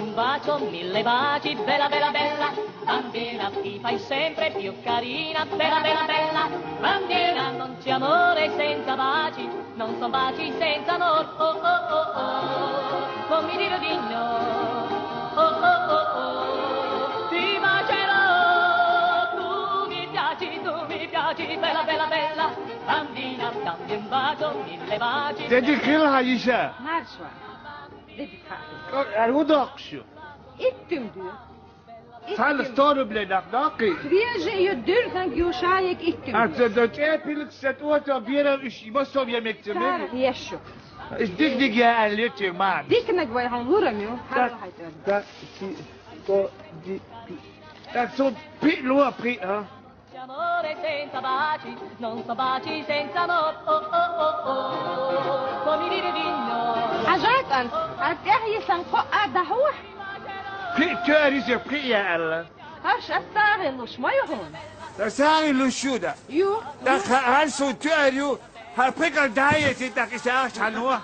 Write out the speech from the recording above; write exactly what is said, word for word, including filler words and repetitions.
Un bacio, mille baci, bella, bella, bella, bambina, ti fai sempre più carina, bella, bella, bella, bambina, non c'è amore senza baci, non son baci senza amor, oh, oh, oh, oh, non mi dire di no, oh, oh, oh, oh, ti bacerò, tu mi piaci, tu mi piaci, bella, bella, bella, bambina, dammi un bacio, mille baci. Dedi kıl hayişe. Marşwa. Dedi kıl. Ergu dokşu. İttim diyor. Sen storu bile nak naki. Свежие дырнан юшаек иттим. А ты до тебя пилик сет ото бира иш има сов yemekte mi? Сар ешу. Dik dik ya elli man. Дикнаг вай хан лурамю. Да, да, си, то, ди, так сон пи луа при, а? Amore senza baci, non so baci senza amor, oh, oh, oh, oh, non mi dire di no. Ажатан, артяхьи санко а дахух. При тёризе при я Алла. Хаш астаги луш ма юхун. Та саги лушуда. Ю. Та хар су тёрю. Хар прикал дае ти так иса аш хануа.